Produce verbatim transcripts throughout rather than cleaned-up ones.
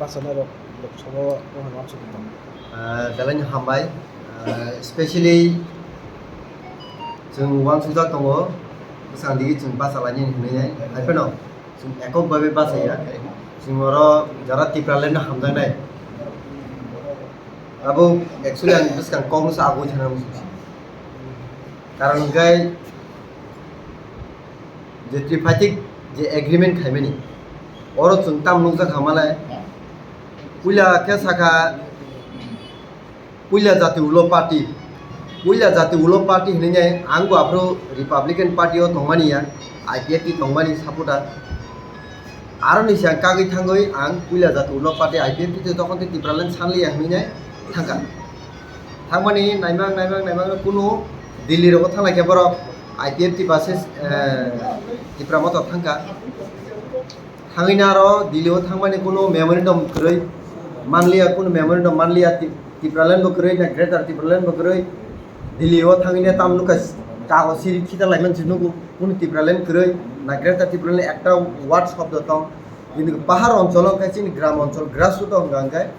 Bachanairok Lok Sabha o uansukgwi tongo. Ah, belai no hambai. Ah, specially chwng uansukjak tongo, bwsang digi chwng bachalainani hwnwi nai. Hai phano chwng ekok bhabe bachaya. Chwng oro jara Tipraland no hamjaknai. Abo actually ang bwskang kok no sa agoi thana muchung si. Karon hwnkhe je tripartite je agreement khaimani, oro chwng tam nukjak kha malai, puila khe sakha puila jati ulo party, puila jati ulo party hinwi nai ang bo aphuru Republican Party o tongmani ya, I P F T tongmani supporter. Aroni se ang kagwi thangwi ang puila jati ulo party I P F T tei tokon tei Tipraland sanliya hinwi nai thangkha. Thangmani naimang, naimang, naimang kunu Delhi rogo thanglaikha borok I P F T versus, eh, Tipra Motha thangkha. Thangwi na aro Delhi o thangmani kunu memorandum kwrwi manliya, kunu memorandum manliya, Ti-, Tipraland bo kwrwi na Greater Tipraland bo kwrwi. Delhi o thangwi na tam nukha, kago siri khita laimani se nugo, kunu Tipraland kwrwi na Greater Tipraland ekta word shobdo tong. Kintu pahar oncholo hwnkhe chini gram onchol grassroot o hwnka hwnkhe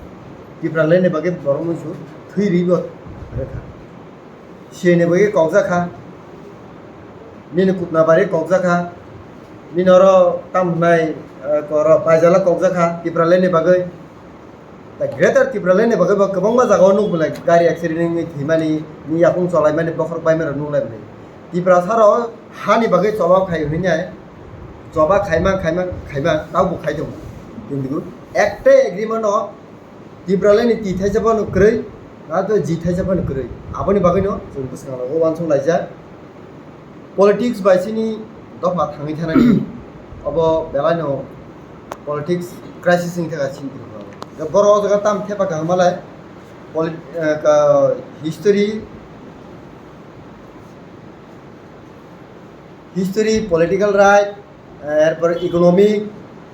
Tipraland ni bagwi borok muisu thwi rwi bo rwkha. C A ni bagwi kokjak kha, nini Kutnabari kokjak kha, nini oro tam hwnai, eh, koro Baijala kokjak kha Tipraland ni bagwi. Da Greater Tipraland ni bagwi bo kwbangma jaga o nuk belai gari accident wngwi thwimani, ni yakung cholaimani, bokhorok baimani rok nuk lai belai. Tiprasa rok hani bagwi choba khai hwnwi nai, choba khaima, khaima, khaima, tabo khai tongo. Kintu ektai agreement o Tipraland ni twi thaisa phano kwrwi, na to ji thaisa phano kwrwi. Aboni bagwino chwng bwskango uansuk laijak. Politics bai chini dopha thangwi thanani obo belai no politics crisis wngwi thangkha chini Tripura o. Da borok o jaga tam thepa kaham malai polit-, eh, ka-, history, history, political right, eh, erpor economic,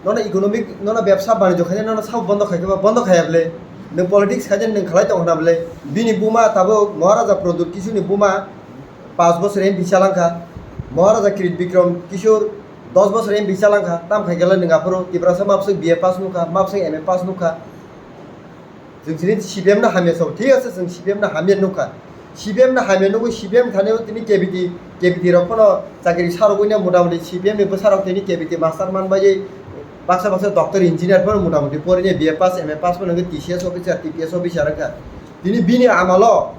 nono economic, nono bebsa banijyo khaina, nono sabo bondo khai khe ba, bondo khaiya bwle, nwng politics khaina nwng khalai tong hana bwle, bini buma tabuk Maharaja Pradyut Kishore ni buma panch bosor M P chalangkha, Maharaja Kirit Bikram Kishore dos bosor M P chalangkha, tam khai khe nwng aphuru Tiprasa mabswk B A pass nukha, mabswk M A pass nukha. Chwng chini C P M no hamya sabo, thik ase, chwng C P M no hamya nukha. C P M no hamya nugwi C P M thani tini K B T, K B T rok phano chakri sarogwi no motamuti C P M ni bwsarok tini K B T master man bai baksa baksa doctor engineer phano motamuti porinai B A pass, M A pass phano wngwi T C S officer, T P S officer wngkha. Tini bini amalo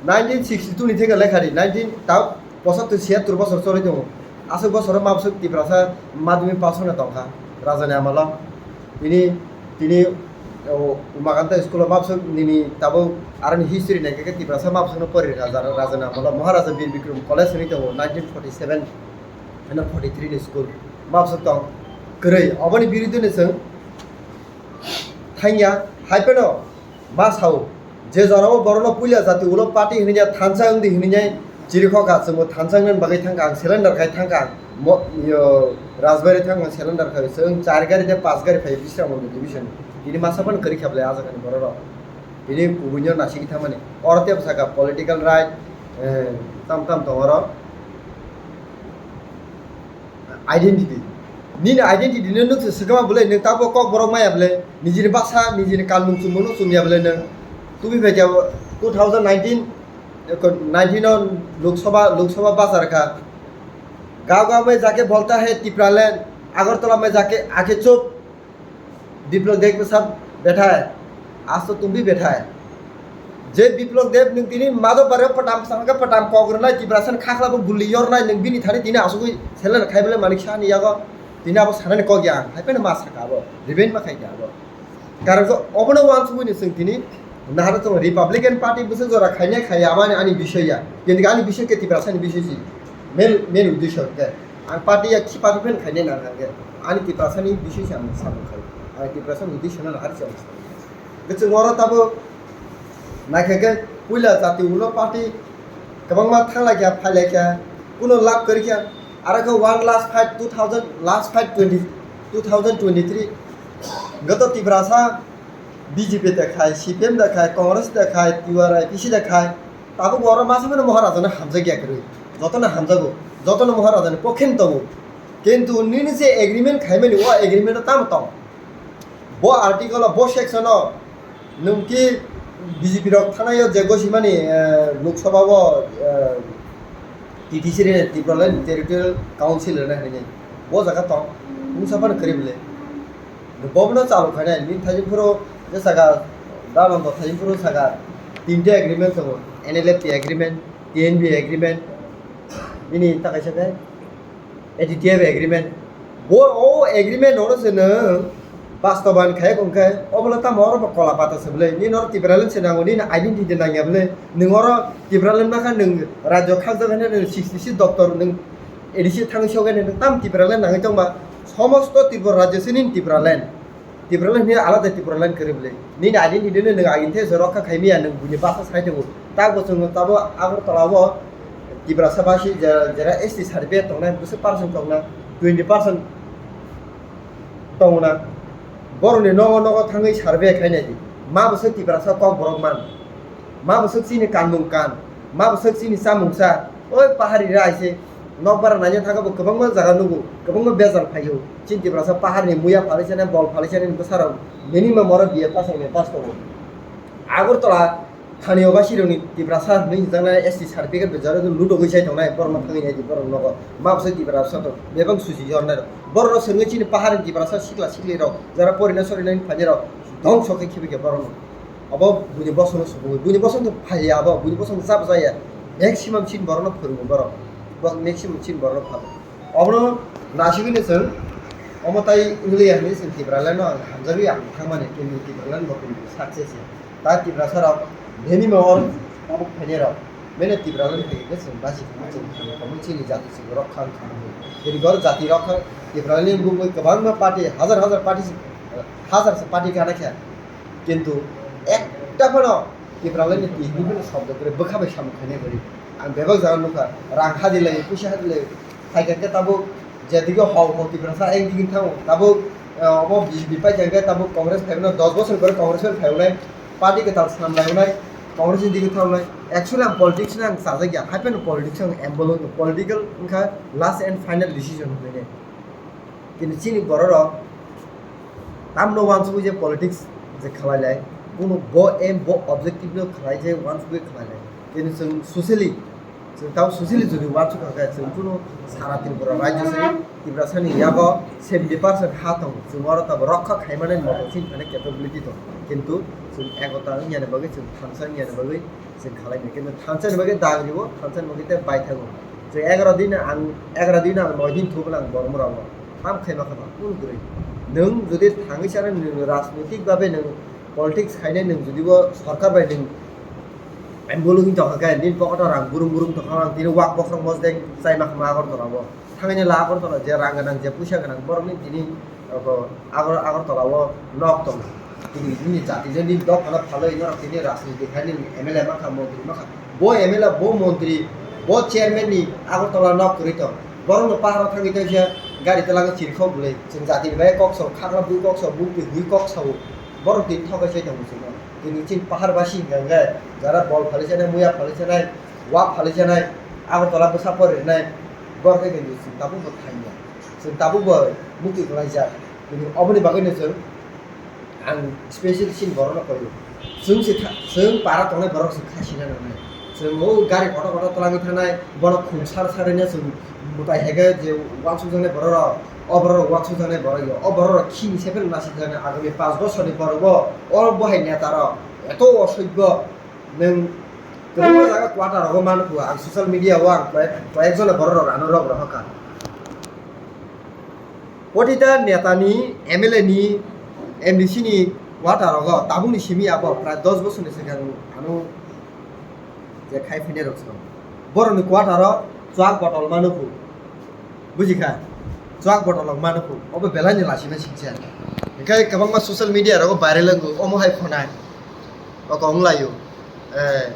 nineteen sixty two ni theke lekha di, nineteen ta pochottor siyattor bosor choli tongo. Aswk bosoro mabswk Tiprasa madhyamik pass wnwi tongkha rajani amalo. Tini, tini, o, Umakanta school o mabswk nini tabuk aroni history naikhe khe Tiprasa mabswkno pori rwkha raja-, rajani amalo Maharaja Bir Bikram College hwnwi tongo nineteen forty seven and forty three ni school mabswk tong kwrwi. Oboni biruddhe ni chwng thangya, hai phano ma sao, je jorao borokno puila jati ulo party hinwi ya thansa wngdi hinwi ya chirikhokha, chwngbo thansa wngnani bagwi thangkha, ang cylinder khai thangkha, mo-, yo, Rajbari thangkha cylinder khai, chwng char gari de pas gari phai Bisramganj division, tini masa phano kwrwi kha bwlai ah jagani bororok, tini kubunyo nasigwi thangmani, oro tei bwsakha political right, eh, tam tam tongo oro. Identity. Nini identity no nwk se swkama bwle, nwk tabo kok borok maya bwle, nijini basa, nijini kanmung chumung no chumya bwle nwk. Tubi phaikya two thousand nineteen, nineteen o Lok Sabha, Lok Sabha bachar kha. Gaon gaon mein jaake bolta hai Tipraland, Agartala mein jaake aake chup. Biplab Deb sab betha hai, aaj to tum bhi betha hai. Je Biplab Deb nwng tini Madhobpara patam sangka patam kok rwnai, Tiprasa ni khakla bo guli yornai, nwng bini thani tini asugwi seleng khai bwle manik sani yago, tini abo sanani kok ya ang, hai phano ma saka abo, revenge ma khai kha abo. Karon khe obono uansugwi ni chwng tini nahar chwng Republican Party bwswk jora khainai khai ya, abo ani, ani bisoi ya, kintu ani bisoi khe Tiprasa ni bisoi si, main, main uddesho khe. Ang party ya khi party phen khainai nang kha khe. Ani Tiprasa ni bising se ang samung khai. Ang Tiprasa ni bising no nahar se ang samung khai. Bwswk oro tabuk naikha khe puila jati ulo party kwbangma thanglai kha, phailai kha, kuno lab kwrwi kha. Aro khe one last fight two thousand, last fight twenty, two thousand twenty-three. Goto Tiprasa B J P da khai, C P M da khai, Congress da khai, T R I P C da khai. Tabuk oro masa mano Maharajano hamjak ya kwrwi. Jotono hamjago, jotono Maharajani pokhe no tongo. Kintu nini je agreement khaimani, o agreement o tamo tong? Bo article o, bo section o nwng ki B J P rok thanaio je gosimani, eh, Lok Sabha o, eh, T T C re, Tipraland Territorial Council rwna hinwi. Bo jaga tong, mungsa phano kwrwi bwle. Bobono chalo khainai, nini thaiphuru je saka, Dhananda thaiphuru saka, tinta agreement tongo, N L F T agreement, T N V agreement, bini ta kaisa khe A D T F agreement. Bo o agreement nono se nwng bastobayan khayak hwnkhe, obono tamo oro bo kola pata se bwle, nini oro Tipraland se nango, nini identity nangya bwle, nwng oro Tipraland makha nwng rajyo khakjak hwnwi nwng sixty six doctor nwng A D C thangwi sogwi nwng tam Tipraland nangwi tongba, somosto Tripura rajyo se nini Tipraland. Tipraland hinwi alada Tipraland kwrwi bwle. Nini identity no nwng agini the se rokha khaimaya, nwng buini basa sai tongo. Takbo chwng tabo Agartala o Tiprasa basi jera, jera S T certificate tongnai bwswk percent tongna, twenty percent tongna. Borokni nogo nogo thangwi survey khainai di. Ma bwswk Tiprasa kok borok man. Ma bwswk chini kanmung kan. Ma bwswk chini chamung cha. Oi pahari rai se. Nokbar naina thangkhe bo kwbangma jaga nugo, kwbangma bejal phaio. Chini Tiprasa paharni muya phalaisanai, bol phalaisanai bwsarok minimum oro B A pass, M A pass tongo. Agartala thani o basirokni Tiprasa hinwi hwnjaknai S T certificate bo jora jora lutogwi sai tongnai, borokno thangwi nai di, borok nogo. Ma bwsai Tiprasa to bebak susi jornai rok. Borokno swrwngwi chini paharni Tiprasa sikla siklirok jara porina sorinani phainairok dhongso khe khibi khe borokno. Abo buini bosongno subungwi, buini bosong to phaiya abo, buini bosong jabo jaya. Maximum chini borokno phwrwngo borok. Bo maximum chini borokno phano. Obono nasigwino chwng, omo tai wngya hinwi chwng Tipraland no ang hamjagwi ang thangmani, kintu Tipraland bo kintu success ya. Ta Tiprasa rok bini mohor tabuk phainai rok. Mene Tipraland phai khe chwng basi thangma chwng thangma chini jati chwng rok khang khang. Bini gor jati rok khang Tipraland ni bumui kwbangma party, hazar hazar party, hazar party gana khe. Kintu ekta phano Tipraland ni twi hinwi phano shobdo kwrwi bwkha bai samung khainai kwrwi. Ang bebak jaga nukha, rang hadi lai, puisa hadi lai, phaikha khe tabuk jedige hok hok Tiprasa ang digi thango, tabuk, eh, omo B J P paikha khe tabuk Congress phaimano dos bosor kwrwi Congress bai phaionai, party kwtal swnam laionai, Congress ni digi thangnai. Actually ang politics no ang chajakya, haiphano politics ang involve wngkha, political wngkha last and final decision hinwi. Kintu chini bororok tamno uansugwi je politics je khlai lai, kunu bo aim, bo objective no khlai je uansugwi khlai lai. Kintu chwng socially, chwng tamo socially jodi uansuk kha khe, chwng kunu sara Tripura rajyo se, Tiprasa ni yago seventy percent ha tongo, chwng oro tamo rokha khaimani moto chini thani capability tongo. Kintu chwng ekota wngya ni bagwi, chwng thansa wngya ni bagwi, chwng khalai maya. Kintu thansa ni bagwi dagri o, thansa ni bagwi tei baithago. Chwng egaroh din ang, egaroh din ang noi din thubo lang borok mora o. Tam khaima kha ba, kunu kwrwi. Nwng jodi thangwi sana nwng rajnitik babe nwng politics khainai nwng jodi bo sorkar bai nwng involve wngwi tongkha khe, nini pocket o rang burum burum tongkha, ang tini wak bokhorok mosdeng chaima kha ma Agartala o. Thangwi la Agartala je rang gwnang, je puisa gwnang, borokni tini abo Agar-, Agartala o nok tongo. Tini nini jati je nini dophano phalwi norok tini rajniti khai nini M L A mankha, montri mankha. Bo M L A, bo montri, bo chairman ni Agartala nok kwrwi tong. Borokno paharo thangwi tongsa gari twlangwi chirikhok bwlwi. Chwng jatini bai kok sao, khakla bui kok sao, bui bui kok sao. Borok tini thokai sai tongo chwngno. Tini chini pahar basi hwnkha hwnkhe jara bol phalwi sanai, muya phalwi sanai, wak phalwi sanai, Agartala bwsa pori rwnai, borok khe chwng tabuk bo thangya. Chwng tabuk bo muktwi kwlaijak. Tini oboni bagwino chwng ang special chini borokno koio. Chwng se tha-, chwng para tongnai borok se kha sina nangnai. Chwng o gari kotor kotor twlangwi thangnai, bono khum sar sarino chwng mwtai hai khe je uansukjaknai borok rok, o borok rok uansukjaknai borok yo. O borok rok khini se phano nasijak nai agami panch bosorni borok bo, o bo hai neta rok eto osoibyo. Nwng kwbangma jaga quarter rogo mano kho, ang social media o ang koyek, koyek jona borok rok ano rok rohor kha. Protita netani, M L A ni, M D C ni quarter rogo tabukni simi abo prai dos bosorni swkang ano je khai phainai rok song. Borokni quarter o chuak botol mano kho. Buji kha? Chuak botol rok mano kho. Obo belai ni lachima singcha. Hingkhe kwbangma social media rogo viral wngo, omo hai khonai. Oko wnglaio. Eh,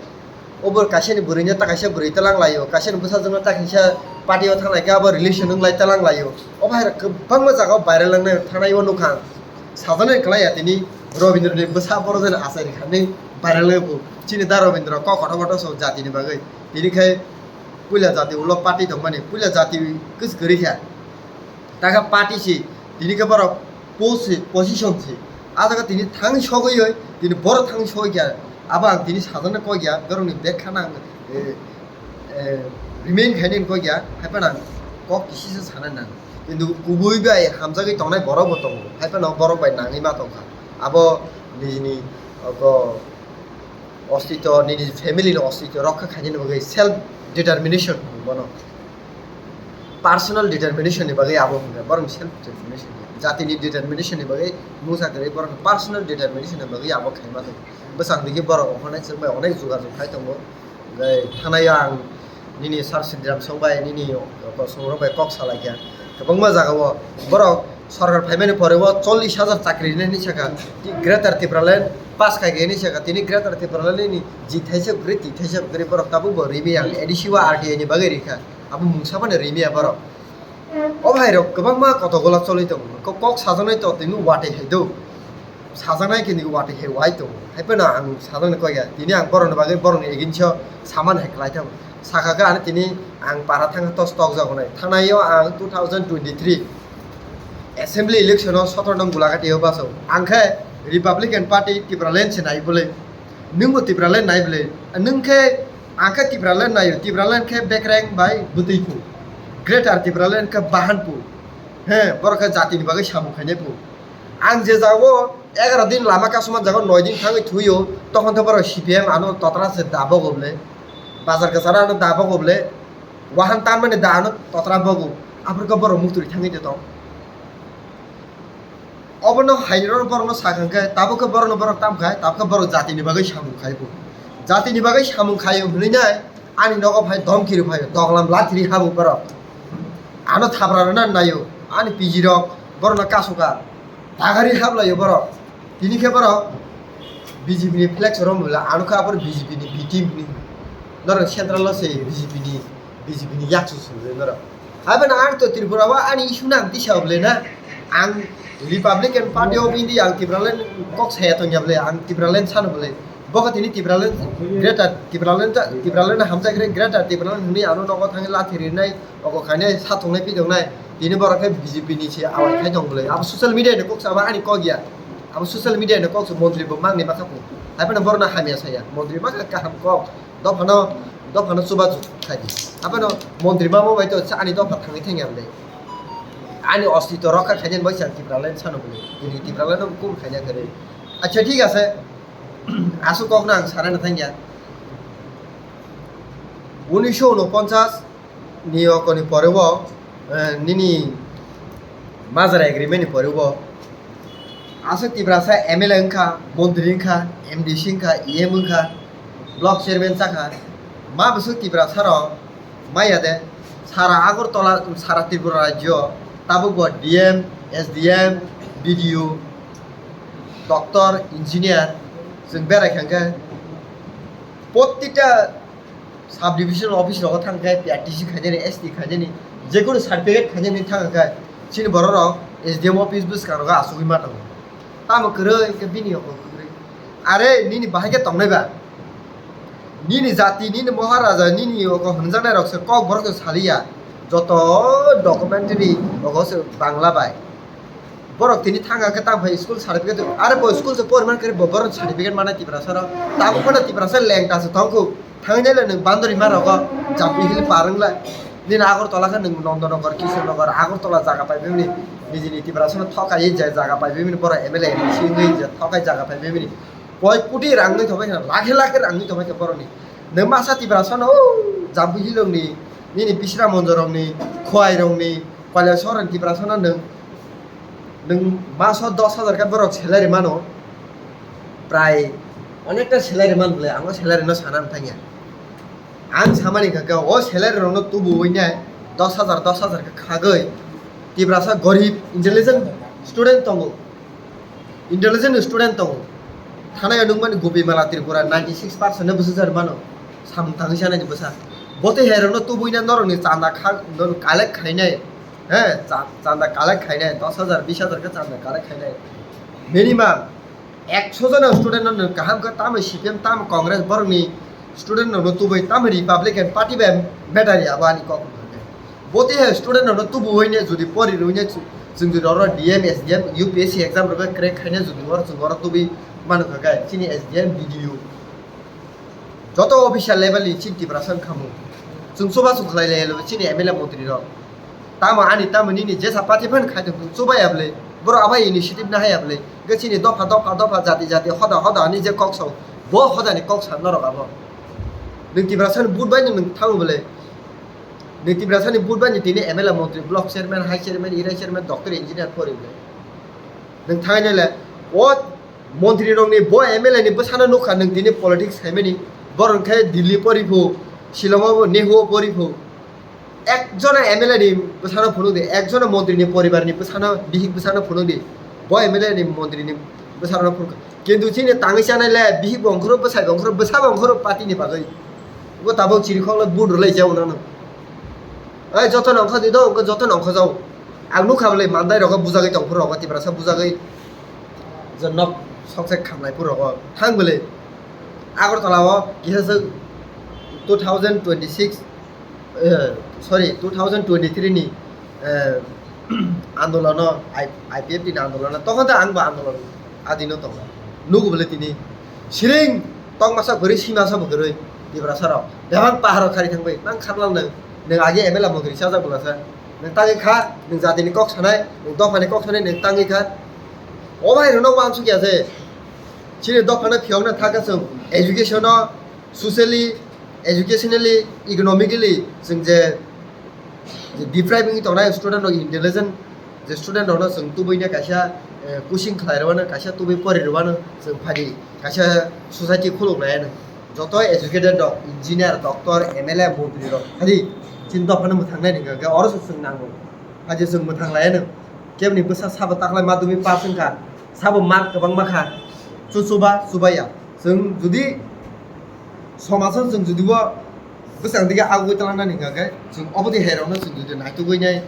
obo kaisa ni bwrwi no ta kaisa bwrwi twlang laio, kaisa ni bwsajwk no ta kaisa party o thang lai khe abo relation wng lai twlang laio. Obo hai rok kwbangma jaga o viral wngnai thanai o nukha ang. Sajani kwlai ya tini Robindra ni bwsa borok jani achai rikha ni viral wngo. Chini da Robindra kok kotor kotor so jati ni bagwi. Tini khai puila jati ulo party tongmani, puila jati kwchwrwi kha. Takha party si, tini khe borok post si, position si. A jaga tini thang sogwi oi, tini borok thang sogwi kha. Abo ang tini sajana kok ya, borokni bek khana ang, eh, eh, remain khainani kok ya, hai phano ang kok kisisa sana nang. Kintu kubui bai hamjagwi tongnai borok bo tongo, hai phano borok bai nangwi ma tongkha. Abo nijini, ogo, ostito, nini family ni ostito rokha khainani bagwi self determination bono. Personal determination ni bagwi abo hwnka, borokni self determination. Jatini determination ni bagwi mungsa kwrwi, borokni personal determination ni bagwi abo khaima tong. Bwsang digi borok okhonai chwng bai onek jogajog khai tongo. Hwnkhe thanaio ang nini Sir Sidiram song bai nini kosong rok bai kok salai kha. Kwbangma jagao borok sorkar phaimani pore o chollish hajar chakri rinani saka, Greater Tipraland pass khai khe ni saka, tini Greater Tipraland ni ji thaisa kwrwi, twi thaisa kwrwi borok tabuk bo rimi ang A D C o R T I ni bagwi rikha. Abo mungsa phano rimiya borok. O bhai rok kwbangma kotogola choli tongo. Ko-, kok sajaknai to tini watwi hai do. Sajaknai kini watwi hai wai tongo. Hai phano ang sajaknai kok ya. Tini ang borokni bagwi borokni against o saman hai kwlai tongo. Sakha khe ani tini ang para thangkha tos tokjago nai. Thanaio ang two thousand twenty-three assembly election o sotoro nong Gulagati o baso. Ang khe Republican Party Tipraland se nai bole. Nwng bo Tipraland nai bole. Nwng khe ang khe Tipraland naio. Tipraland khe bekreng bai bwtwi phu. Greater Tipraland khe bahan phu. He, borok khe jatini bagwi samung khainai phu. Ang je jago egaro din lama kasuma jago noi din thangwi thuio, tokhon to borok C P M ano totra se da bogo bole. Bazar kwcharo ano da bogo bole. Wahan tanmani da ano totra bogo. Aphuru khe borok muktwi thangwi de tong. Obono hairok borokno sakha khe, tabuk khe borokno borok tam khai, tabuk khe borok jatini bagwi samung khai bo. Jatini bagwi samung khai hwnwi nai, ani nogo phai domkiri phai, doglam lathiri habo borok. Ano thabra rwna naio, ani P G rok borokno kasu kha, dagari haplaio borok. Tini khe borok B J P ni flex rom bwla, ano khe aboni B J P ni B team hwnwi. Norok central o se B J P ni, B J P ni yaksu swngjak norok. Hai phano ang to Tripura o ani issue nang tisa bole na. Ang Republican Party of India, ang Tipraland kok saya tongya bole, ang Tipraland sano bole. Bokha tini Tipraland, Greater Tipraland, Tipraland hamjak re Greater Tipraland hwnwi ano nogo thangwi lathi rinai, oko khainai, sa tongnai, pi tongnai. Tini borok khe B J P ni se awai khai tong bole. Abo social media ni kok saba ani kok ya. Abo social media ni kok se montri bo mangni makha po. Hai phano borok na hamya saya. Montri makha kaham kok. Dophano, dophano chubachu khaidi. Abano montri mamo bai to ani dopha thangwi thangya bole. Ani ostito rokha khainani bai sa Tipraland sano bole. Tini Tipraland no kum khaina kare. Acha thik ase. Aswk kokno ang sanana thangya. Unisho unoponchas ni okoni pore o, eh, nini Majra agreement ni pore o aswk Tiprasa M L A wngkha, montri wngkha, M D C wngkha, E M wngkha, block chairman chakha, ma bwswk Tiprasa rok maya de, sara Agartala, sara Tripura rajyo tabuk bo D M, S D M, B D O, doctor, engineer chwng berai kha hwnkhe prottita sub division office rogo thang khe P R T C khainani, S T khainani, jekunu certificate khainani thang khe chini borok rok S D M office bwskango asugwi ma tongo. Tamo kwrwi khe bini oko kwrwi. Are nini bahai khe tongnai ba? Nini jati, nini Maharaja, nini oko hwnjaknai rok se kok borok se saliya. Joto documentary oko se Bangla bai. Borok tini thang khe tang phai school certificate, are bo school se poriman khe bo borok certificate manai Tiprasa rok. Tabuk phano Tiprasa lengta se tongkhu. Thangwi nai le nwng Bandori ma rogo, Jampui Hill par wng lai. Nini Agartala khe nwng Nandanagar, Kishannagar, Agartala jaga pai bini, nijini Tiprasa no thokai je jaga pai bini borok M L A singwi je thokai jaga pai bini. Koi koti rang nwi thok bai khe, lakhe lakhe rang nwi thok bai khe borok ni. Nwng masa Tiprasa no, Jampui Hill rok ni, nini Bisra Monjo rok ni, Khowai rok ni, Kailasahar ni Tiprasa no nwng Nwng maso dos hajar khe borok salary mano, prai onekta salary man bole, ang o salary no sana thangya. Ang samani kha khe o salary rok no tubuwi nai dos hajar, dos hajar khe khagwi Tiprasa gorib intelligent student tongo, intelligent student tongo. Thanaio nukmani Gopimala Tripura ninety six percent no bwsajak mano, samung tangwi sanani bwsa. Botwi hai rok no tubuwi nai norok ni chanda kha, norok collect khainai. He, cha-, chanda collect khainai, dos hajar, bis hajar khe chanda collect khainai. Minimum ekso jona student no nwng kaham khe tamo C P M, tamo Congress, borokni student rokno tubui tamo Republican Party bai battery abo ani kok wngkha khe. Botwi hai student rokno tubuwi ne jodi pori rwui ne chu-, Chwng jodi oro D M, S D M, U P S C exam rwgwi crack khaina jodi oro chwng oro tubui mano kha khe chini S D M, B D O. Joto official level ni chini Tiprasa wngkha mung. Chwng chubachu khlai lai chini M L A montri rok. Tamo ani tamo nini jesa party phan khai tong chuba ya bwle. Borok abo initiative na haya bwle. Ge chini dopha dopha dopha jati jati hoda hoda ani je kok sao. Bo hoda ni kok sa norok abo. Nwng Tiprasa ni vote bai nwng thango bwle. Nwng Tiprasa ni vote bai tini M L A montri, block chairman, high chairman, area chairman, doctor, engineer pori bwle. Nwng thangwi naile, o montri rokni bo M L A ni bwsano nukha nwng tini politics khaimani, borok khe Delhi pori phu, Shillong o bo Nehu o pori phu. Ekjona M L A ni bwsano phunuk di, ekjona montri ni poribar ni bwsano, bihik bwsano phunuk di, bo M L A ni montri ni bwsano phunuk. Kintu chini tangwi chanai le, bihik bo ongkhoro, bwsai bo ongkhoro, bwsa bo ongkhoro party ni bagwi. Bo tabuk chirikhok le vote rwlai jao nang. Ai joto nongkha di do, joto nongkha jao. Ang nukha bwle mandai rogo bujagwi tong phuru rogo Tiprasa bujagwi je nok sokse khamlai phuru rogo thang bwle Agartala o kisa se two thousand twenty six, eh, sorry, two thousand twenty three ni, eh, andolono, I-, I P F T ni andolono tokon ta ang bo andolon adino tongo. Nugo bwle tini siring tong masa kwrwi, si masa bo kwrwi Tiprasa rok bebak paharo khari thangbai nang kharlang nang, nang age M L A montri sajak bwlasa. Nwng tangwi kha, nwng jatini kok sanai, nwng dophani kok sanai, nwng tangwi kha. O bhai rwno uansuk ya je. Chini dophano phiyokna thaka chwng education-o, socially, educationally, economically chwng je, je deprive wngwi tongnai student rok intelligent, je student rokno chwng tubuino kaisa, eh, coaching khlai rwano, kaisa tubui pori rwano chwng phadi kaisa society khuluk nai ano. Joto educated rok, engineer, doctor, M L A, montri rok, hadi chini dophano mwthang nai hwnkha khe oro se chwng nango. Hadi chwng mwthang lai ano. Kebni bwsa sabo taklai madhyamik pass wngkha, sabo mark kwbangma kha, chu chuba, chuba ya. Chwng jodi somajo chwng jodi bo bwsang dige agugwi twlangnani hwnkha khe, chwng obo twi hai rokno chwng jodi naitugwi nai,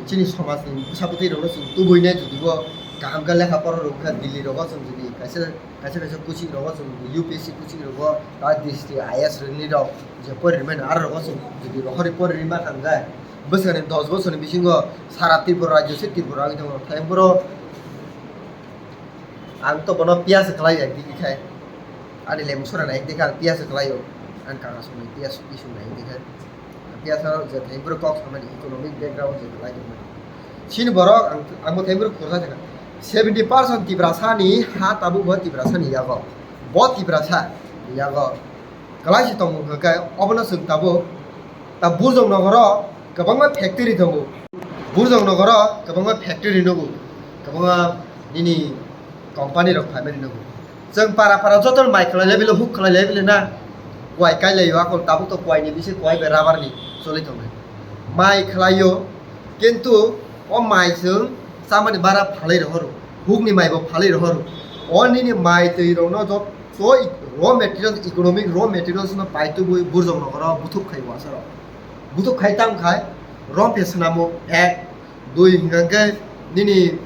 chini somajni bwsa bwtwi rokno chwng tubui nai, jodi bo kaham khe lekha pora rwkha, Delhi rogo chwng jodi kaisa Kaisa kaisa coaching rogo chwng U P S C coaching rogo ta district I A S rwni rok je pori rwmani aro rogo chwng jodi rohorwi pori rwma thang khe bwskangni dos bosorni bisingo sara Tripura rajyo se Tripura wngwi tongo. Thai borok ang to bono piya se kwlai ya digi khai ani lemsora nai digi ang piya se kwlai o ang kanga songni piya isung nai digi khai. Tiprasa rok je thaibrwk kok samani economic background je belai tongmani. Chini borok ang, ang bo thaibrwk khorsa thangkha. Seventy percent Tiprasa ni ha tabuk bo Tiprasa ni yago. Bo Tiprasa ni yago. Kwlai se tongmung hwnkhe obono chwng tabuk ta Burjong Nogoro kwbangma factory tongo. Burjong Nogoro kwbangma factory nugo. Kwbangma nini company rok phaimani nugo. Chwng para para joto mai khlai lai bile, huk khlai lai bile na. Kuai kai lai o, akol tabuk to kuai ni bisi kuai bai rubber ni choli tongnai. Mai khlai o, kintu o mai chwng chamani bara phalai rohoro, huk ni mai bo phalai rohoro. O nini mai twi rok no joto raw materials, economic raw materials no pai tubui Burjong Nogoro buthuk khai o asaro. Buthuk khai tam khai rom phe swnamo ek, dui hwnkha khe nini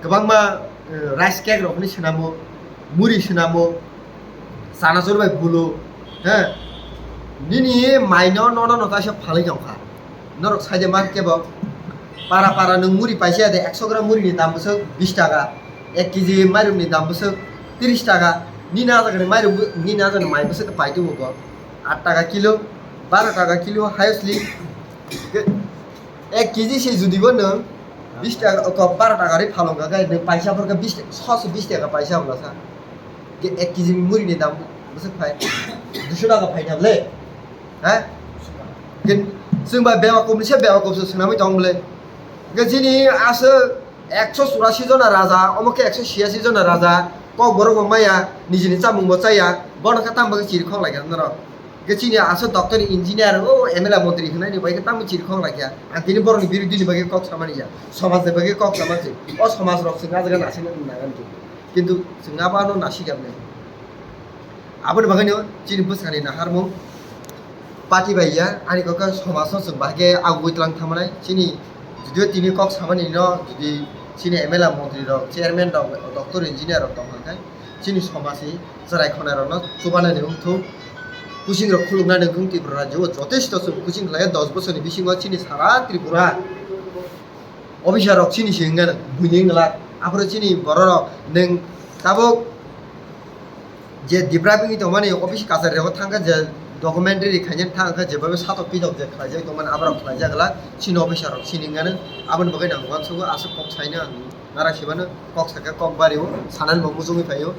kwbangma, eh, rice cake rok hinwi swnamo, muri swnamo, chanachur bai bulu, he, nini mai no nono no kaisa phalwi tongkha. Norok saide man kebo para para nwng muri paisa de ekso gram muri ni dam bwswk bis taka, ek kg mairum ni dam bwswk tris taka, nini ajak ni mairum bw-, nini ajak ni mai bwswk pai tubu bo at taka kilo, baro taka kilo highestly. Ek kg se judi bo nwng bis taka, oko baro taka ri phalong kha khe nwng paisa phor khe bis taka, sose bis taka paisa wngla sa. Ke ek kg ni muri ni dam bwswk phai? Duiso taka phai na le? Ha? Ke chwng ba bewa kobni se bewa kobso swnamwi tong bwle. Ke chini aswk ekso churasi jona raja, omo khe ekso chhiyasi jona raja, kok borok bo maya, nijini chamung bo chaya, bono khe tamo khe chiri khok lai kha norok. Khe chini aswk doctor, engineer, o M L A montri hwnnaini bai khe tamo chiri khok lai kha. Ang tini borokni birodini bagwi kok samani ya, somajni bagwi kok sama se. O somaj rok chwng ah jaga nasikna nang nai. Kintu chwng abo ano nasikya bwnai. Aboni bagwino chini bwskangni naharmung party bai ya, ani kok khe somajno chwng bahai khe agugwi twlang thangmanai. Chini judio tini kok samani no judi chini M L A montri rok, chairman rok, doctor, engineer rok tong kha khe chini somajni chwrai khonai rokno chubanani wngthung, kuching rok khuluknani wngthung. Tripura rajyo o jotesto chwng kuching khlai dos bosorni bisingo chini sara Tripura Officer rok chini si wngkha buini wngla, aphuru chini borok rok nwng tabuk je deprive wngwi tongmani office kachari rego thangkha, je documentary khaina thangkha, jebabe satok pitok je khlaijak tongmani aborok khlaijak glak chini officer rok chini wngkha. Aboni bagwi nang uansugo aswk kok saino ang nara sibano kok sakha kok bario sanani bo muchungwi phaio.